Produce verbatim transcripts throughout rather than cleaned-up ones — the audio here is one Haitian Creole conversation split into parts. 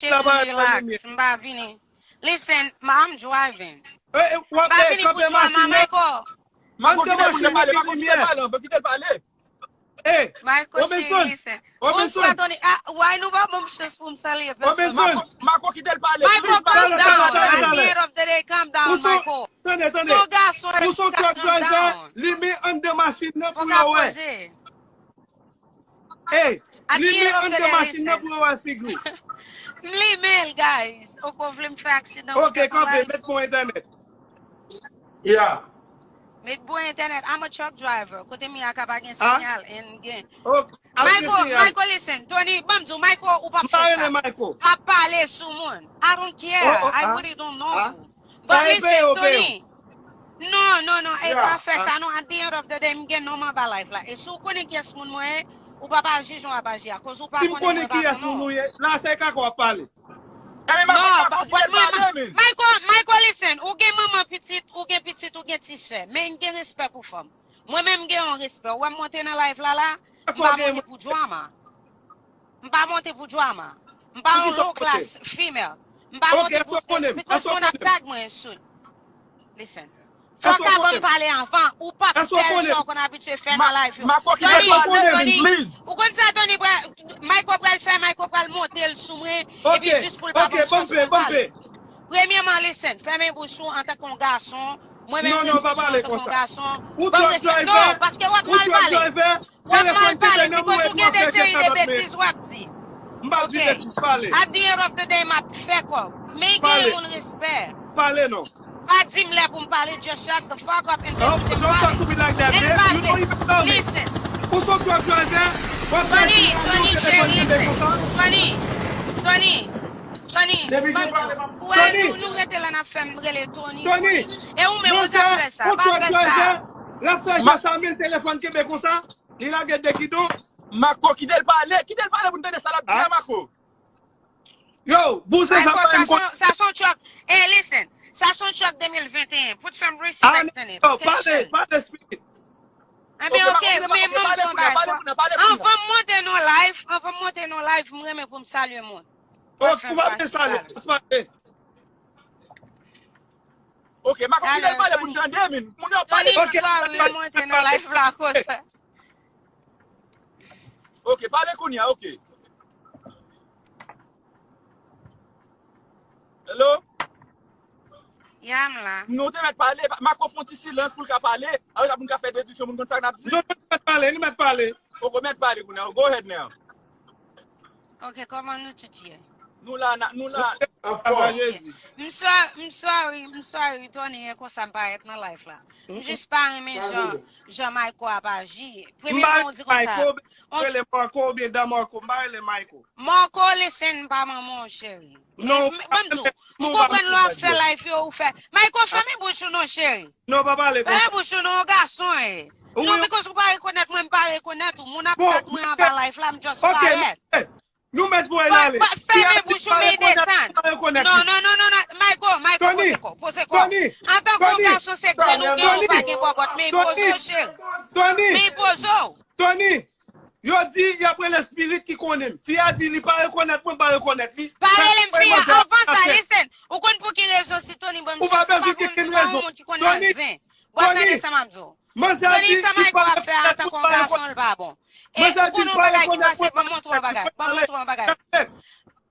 Cheri, relax, m pa vini. Listen, ma, I'm driving. M pa vini pou drama, Michael. Mako, kite moun nan pale, Mako, kite l pale, Mako, kite l pale. Michael, cheri, listen. Bonswa, Tony. Why nou pa ban m chans pou m salye pèsòn? Mako, kite l pale. Michael, calm down. At the end of the day, calm down, Michael. Se yon gason, calm down. Li men anndan machin nan pou yo wè. Hey, li men anndan machin nan pou yo wè figi w. M limen l, guys. Ou ko vle m fè aksidan. Ok, kanpe, met bon entènèt. Yeah. Met bon entènèt. I'm a truck driver. Kote m ye a ka pa gen sinyal, and gen. Michael, Michael, listen. Tony, ban m di w, Michael, ou p ap fè sa. Pa pale sou moun. I don't care. I really don't know you. But listen, Tony. Non, non, non, e pa fè sa non. At the end of the day, m gen non m anba live la. E si w konnen kiyès moun mwen ye, ou p ap aji jan w ap aji a. Koz ou pa konnen mwen pa konnen w. Si m konnen kiyès moun ou ye, la se kaka w ap pale. Non, but mwen, Michael, Michael, listen, ou gen manman pitit, ou gen pitit, ou gen ti sè. Men gen respè pou fanm. Mwen menm m gen yon respè. Ou wè m monte nan live la la, m pa monte pou drama. M pa monte pou drama. M pa yon low class female. M pa monte pou, because moun ap tag mwen sou. Listen. Fò w ka ban m pale anvan. Ou p ap fè l jan w konn abitye fè nan live yo. Tony, Tony, ou konn sa Tony pral, Michael pral fè, Michael pral monte l sou mwen, epi jis pou l pa ban m chans pou m pale. Premyèman, listen, fèmen bouch ou antanke yon gason. Mwen menm, respekte w antanke yon gason. Ban m respè. Non, paske w ap mal pale. W ap mal pale, because ou gen de seri de betiz w ap di. Ok. At the end of the day, m ap fè kòb. Men gen yon moun respè. Pale non. Pa di m lè pou m pale, just shut the fuck up and listen to me. Don't talk to me like that, babe. You don't even know me. Listen. Ou se yon truck driver, w ap fè Tony, Tony, cheri, listen. Tony, Tony, Tony, ban m di w. Ou wè, nou, nou rete la, n ap fè m rele Tony, Tony. E ou menm, ou t ap fè sa, pa fè sa. L ap fè jan sa, men telefòn kenbe konsa, li lage de gidon. Mako, kite l pale, kite l pale pou n tande sa l ap di a, Mako. Yo, bouzen sa pa yon. Sa se yon truck. Hey, listen. Sa se yon truck de mil venteyen. Put some respect in it. Ok, pale, pale, speak it. Anben, ok, men ban m di yon bagay. Anvan m monte nan live, anvan m monte nan live, m renmen pou m salye moun. Ok, ou pa bezwen salye, pale. Ok, Mako, kite l pale pou n tande, men. Moun yo pale. Tony, sorry, m monte nan live la konsa. Ok, pale kounye a, ok. Hello? Ya, m la. Nou te mèt pale, Mako fè yon ti silans pou l ka pale. Apre sa, pou n ka fè dediksyon, pou n konn sa n ap di. Non, nou mèt pale, nou mèt pale. Ok, mèt pale kounye a. Go ahead now. Ok, kòman nou tout ye? Nou la, nou la. M sorry, m sorry, m sorry, Tony, e konsa m parèt nan live la. M jis pa renmen jan, jan Mako ap aji. Premyèman, ou di konsa. Rele Marco oubyen Dan Marco, m pa rele Michael. Marco, listen, m pa manman w, cheri. Non, ban m di w, ou konprann lè w ap fè live yo, ou fè. Michael, fèmen bouch ou non, cheri. Non, pa pale konsa. Fèmen bouch ou non, yon gason ye. Non, because ou pa rekonèt mwen, m pa rekonèt ou. Moun ap tag mwen anba live la, m just parèt. Nou mèt voye l ale. Fèmen bouch ou, men desann. Non, non, non, non, non. Michael, Michael, poze kò w, poze kò w. Antanke yon gason, se grenn ou gen, ou pa gen bòbòt, men poze w, cheri. Men poze w. Tony, yo di y ap rele spirit ki konnen m. Fi a di li pa rekonèt mwen, m pa rekonèt li. Pa rele m fi a. Anvan sa, listen. Ou konn pou ki rezon si Tony ban m chans, ou pa konn, ou pa yon moun ki konn nan zen. W ap tande sa m ap di w. Tony, sa Michael ap fè a antanke yon gason, l pa bon. E ou konn yon bagay ki pase, ban m montre w yon bagay, ban m montre w yon bagay.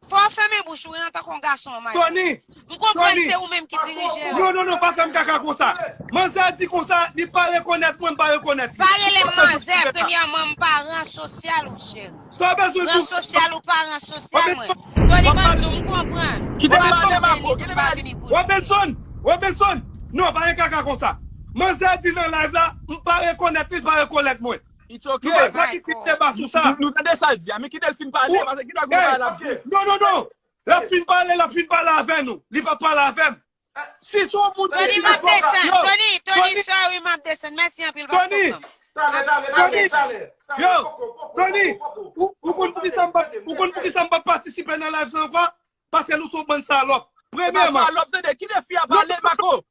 Fò w fèmen bouch ou wi antanke yon gason, Michael. Tony, m konprann se ou menm ki dirije yo. Non, non, non, pa fè m kaka konsa. Manzè di konsa, li pa rekonèt mwen, m pa rekonèt li. Pa rele m manzè, premyèman, m pa ran sosyal ou, cheri. Ran sosyal ou pa ran sosyal mwen. Tony, ban m di w, m konprann. Kite m pale, Mako, kite m pale. Robinson, Robinson, non, pa gen kaka konsa. Manzè di nan live la, m pa rekonèt li, li pa rekonèt mwen. It's ok. Nou pa pran ki tip deba sou sa. Nou tande sa l di a, men kite l fin pale, paske kidwa gen bagay l ap di. Non, non, non. L ap fin pale, l ap fin pale avè nou. Li p ap pale avè m. Si se yon moun ki Tony, m ap desann. Tony, Tony, sorry, m ap desann. Mèsi anpil, pa pwoblèm. Tony, Tony, yo, Tony, ou, ou konn poukisa m pa, ou konn poukisa m pa patisipe nan live sa ankò? Paske nou se yon bann salòp. Premyèman. Salòp, tande, kite fi a pale, Mako.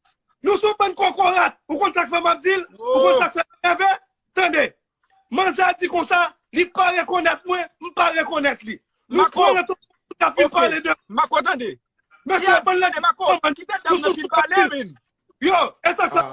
Nou se yon bann kokorat. Ou konn sa k fè m ap di l? Ou konn sa k fè m nève? Tande. Manzè di konsa, li pa rekonèt mwen, m pa rekonèt li. Nou pran tout K ap vin pale de Mako, tande. Mesye, bann nèg, Mako, kite dam nan fin pale, men. Yo, e sa k fè.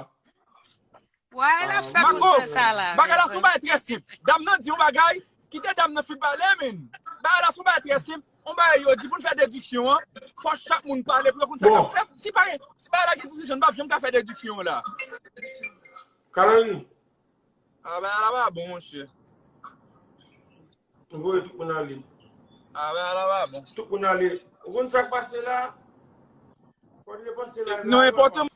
Why la fè konsa sa la? Bagay la se yon bagay trè senp. Dam nan di yon bagay, kite dam nan fin pale, men. Bagay la se yon bagay trè senp. Yon bagay yo di pou n fè dediksyon an, fò chak moun pale pou yo konn sa k ap fèt. Si pa gen, si bagay la gen diskisyon, n p ap janm ka fè dediksyon an la. Kalani. A, bagay la pa bon, monchè. M voye tout moun ale. A, bagay la pa bon. Tout moun ale. Ou konn sa k pase la? Fò n repanse live la. Non, enpòtan.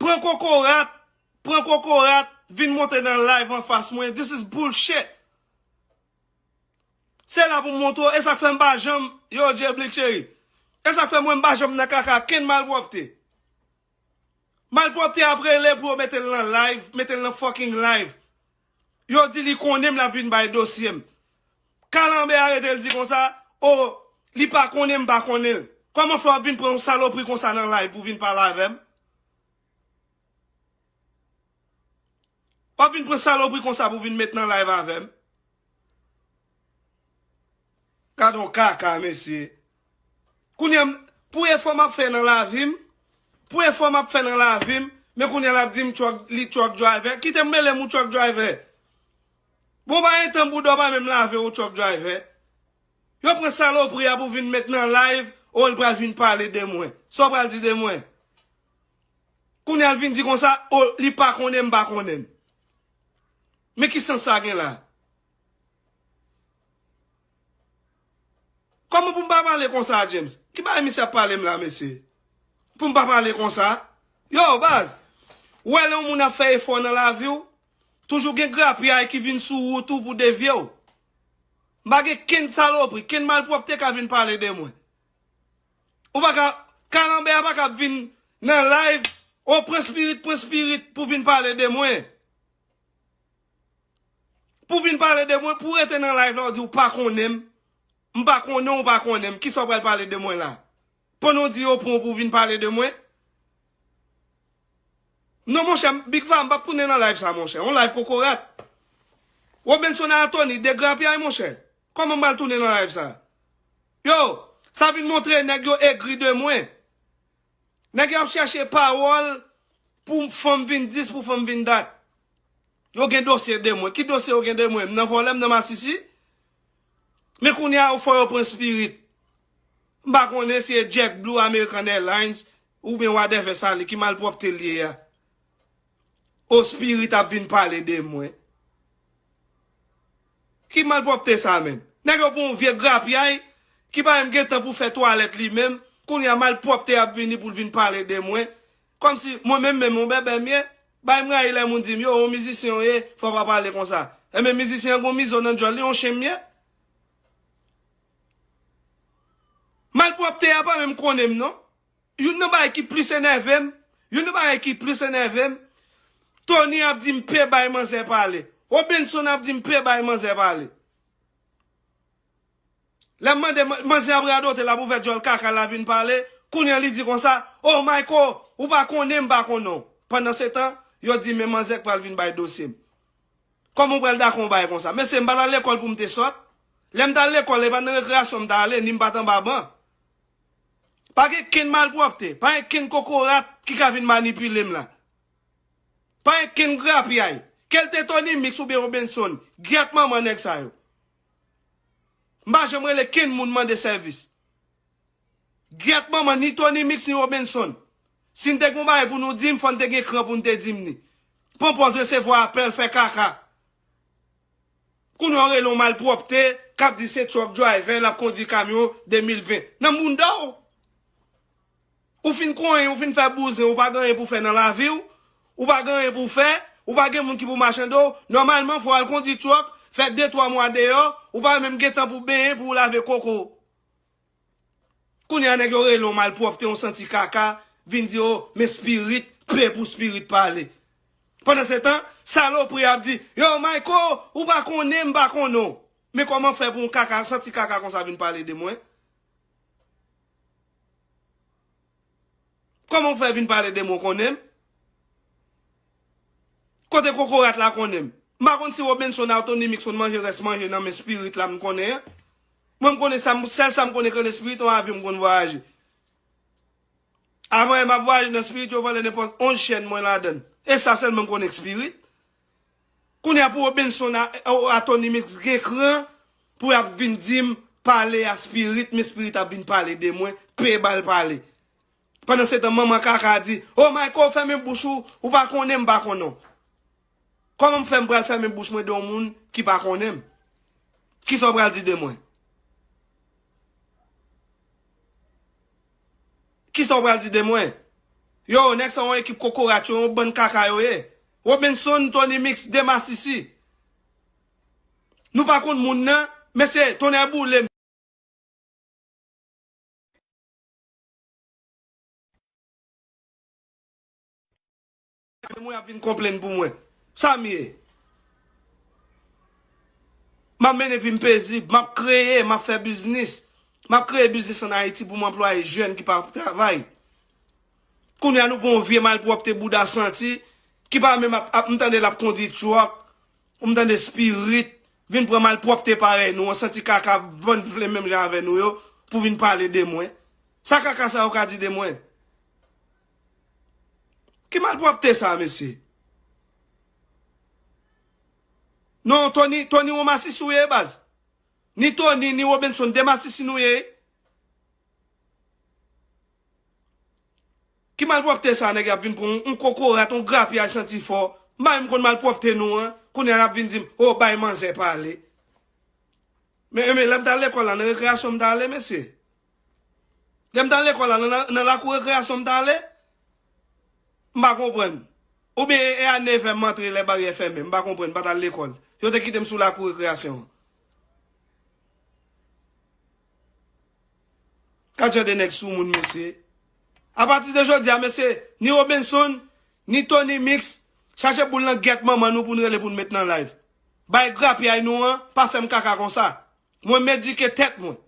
Pran kokorat, pran kokorat, vin monte nan live anfas mwen. This is bullshit. Se la pou m montre w, e sa k fè m pa janm, yo, Jay Blick cheri. E sa k fè mwen m pa janm nan kaka kenn malpwòpte. Malpwòpte ap rele pou yo mete l nan live, mete l nan fucking live. Yo di li konnen m, l ap vin bay dosye m. Kalanbè a rete l di konsa, o, li pa konnen m pa konnen l. Kòman fè w ap vin pran yon salopri konsa nan live pou vin pale avè m? W ap vin pran salopri konsa pou vin met nan live avè m? Gad on kaka, mesye. Kounye a, m, pou efò m ap fè nan lavi m, pou efò m ap fè nan lavi m, men kounye a l ap di m truck, li truck driver. Kite m mele m ou truck driver. Bon, pa gen tan bouda w pa menm lave ou truck driver. Yo pran salopri a pou vin met nan live, o l pral vin pale de mwen. Sa w pral di de mwen? Kounye a l vin di konsa, o, li pa konnen m pa konnen l. Men ki sans sa gen la? Kòman pou m pa pale konsa a James? Ki bagay misye ap pale m la, mesye? Pou m pa pale konsa? Yo, baz, ou wè lè yon moun ap fè efò nan lavi w, toujou gen grapyay ki vin sou wout ou pou devye w. M pa gen kenn salopri, kenn malpwòpte ka vin pale de mwen. Ou pa ka, Kalanbè a pa ka vin nan live, o pran spirit, pran spirit pou vin pale de mwen. Pou vin pale de mwen, pou rete nan live la, ou di ou pa konnen m. M pa konnen w, ou pa konnen m. Kisa w pral pale de mwen la? Pandan w di yo pran w pou vin pale de mwen? Non, monchè, Big Va, m p ap tounen nan live sa, monchè. On live kokorat. Robenson Anthony, degrapyay, monchè. Kòman m pral tounen nan live sa? Yo, sa vin montre nèg yo egri de mwen. Nèg yo ap chèche pawòl pou fanm vin dis, pou fanm vin dat. Yo gen dosye de mwen. Ki dosye yo gen de mwen? M nan vòlè, m nan masisi? Men kounye a, fò yo pran spirit. M pa konnen si e JetBlue, American Airlines, oubyen whatever sa li, ki malpwòpte l ye a. O spirit ap vin pale de mwen. Ki malpwòpte sa menm? Nèg yo pran yon vye grapyay ki pa menm gen tan pou fè twalèt li menm, kounye a malpwòpte ap vini pou l vin pale de mwen. Kòmsi mwen menm menm yon bèbè m ye, bay m rayi lè moun di m, yo, yon mizisyen w ye, fò w pa pale konsa. Enben, mizisyen an gon mizo nan djòl li, yon chen m ye. Malpwòpte a pa menm konnen m non. Youn nan bagay ki plis enève m, youn nan bagay ki plis enève m, Tony ap di m pe bay manzè pale. Robenson ap di m pe bay manzè pale. Lè m mande man-, manzè ap radote, l ap ouvè djòl kaka, l ap vin pale, kounye a li di konsa, o Mayko, ou pa konnen m pa konnen w. Pandansetan, yo di men manzè k pral vin bay dosye m. Kòman w pral dakò yon bagay konsa? Mesye, m pa t al lekòl pou m te sòt. Lè m t al lekòl, e pa nan rekreyasyon m t ale, ni m pa t anba ban. Pa gen kenn malpwòpte, pa gen kenn kokorat ki ka vin manipile m la. Pa gen kenn grapyay. Ke l te Tony Mix oubyen Robenson, gyèt manman nèg sa yo. M pa janm rele kenn moun mande sèvis. Gyèt manman ni Tony Mix ni Robenson. Si n te gen yon bagay pou nou di m, fò n te gen kran pou n te di m ni. Pran pòz resevwa apèl, fè kaka. Kounye a w rele yon malpwòpte k ap di se truck driver, l ap kondui kamyon de mil ven. Nan bounda w! Ou fin konyen, ou fin fè bouzen, ou pa gen anyen pou fè nan lavi w, ou pa gen anyen pou fè, ou pa gen moun ki pou machande w, nòmalman fò w al kondui truck, fè de twa mwa deyò, ou pa menm gen tan pou benyen, pou w lave koko w. Kounye a nèg yo rele w malpwòpte, yon santi kaka, vin di, o, men spirit, pe pou spirit pale. Pandansetan, salopri ap di, yo, Mayko, ou pa konnen m pa konnen w. Men kòman fè pou yon kaka, santi kaka konsa vin pale de mwen? Kòman w fè vin pale de mwen, w konnen m? Kote kokorat la konnen m? M pa konn si Robenson Anthony Mix konn manje rès manje nan men spirit la m konnen an. Mwen, m konnen sa, m, sèl sa m konnen k rele spirit, yon avyon m konn vwayaje. Avan yè m ap vwayaje nan spirit, yo vòlè nenpòt onz chèn mwen ladan l. E sa sèlman m konnen k spirit. Kounye a pou Robenson a, a Tony Mix gen kran pou y ap vin di m pale a spirit, men spirit ap vin pale de mwen, pe ba l pale. Pandan se tan, manman kaka di, "O Michael, fèmen bouch ou, ou pa konnen m pa konnen w." Kòman m fè m pral fèmen bouch mwen de yon moun ki pa konnen m? Kisa w pral di de mwen? Kisa w pral di de mwen? Yo, nèg sa yon ekip kokorat yo, yon bann kaka yo ye. Robenson, Tony Mix, de masisi. Nou pa konn moun nan, mesye, tonnè boule m. Mwen ap vin konplenn pou mwen. Sa m ye? M ap mennen vi m pezib, m ap kreye, m ap fè biznis. M ap kreye biznis ann Ayiti pou m anplwaye jèn ki pa travay. Kounye a nou gen yon vye malpwòpte bouda santi, ki pa menm ap, ap, m tande l ap kondi twòk, ou m tande spirit, vin pran malpwòpte parèy nou an, santi kaka vann vle menm jan avè nou yo, pou vin pale de mwen. Sa kaka sa yo ka di de mwen? Ki malpwòpte sa, mesye? Non, Tony, Tony yon masisi w ye, baz. Ni Tony, ni Robenson, de masisi nou ye. Ki malpwòpte sa, nèg y ap vin pran yon, yon kokorat, yon grapyay santi fò? M pa menm konn malpwòpte nou an, kounye a n ap vin di m, "O, bay manzè pale." Men, men, lè m t al lekòl la, nan rekreyasyon m t ale, mesye. Lè m t al lekòl la, nan, nan, nan lakou rekreyasyon m t ale, m pa konprann. Oubyen e a nevè m antre lè baryè fèmen, m pa konprann, m pa t al lekòl. Yo te kite m sou lakou rekreyasyon an. Gad jan de nèg soumoun, mesye. Apati de jodi a, mesye, ni Robenson, ni Tony Mix, chache boul nan gèt manman nou pou n rele pou n met nan live. Bay grapyay nou an, pa fè m kaka konsa. Mwen m edike tèt mwen.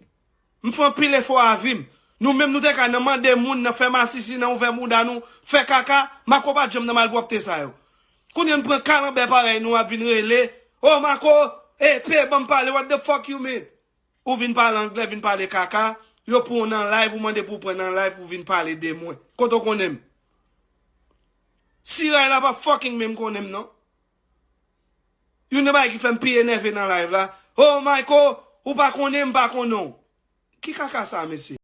M fè anpil efò a vi m. Nou menm nou te ka nan mande moun, nan fè masisi, nan ouvè mouda nou, fè kaka, Mako pa t janm nan malpwòpte sa yo. Kounye a n pran kalanbè parèy nou ap vin rele, "O Mako, e pe ban m pale, what the fuck you mean?" Ou vin pale anglè, vin pale kaka, yo pran w nan live, ou mande pou w pran nan live, ou vin pale de mwen. Kote w konnen m? Siray la pa fucking menm konnen m, non. Youn nan bagay ki fè m pi enève nan live la, "O Miko, ou pa konnen m, m pa konnen w." Ki kaka sa, mesye?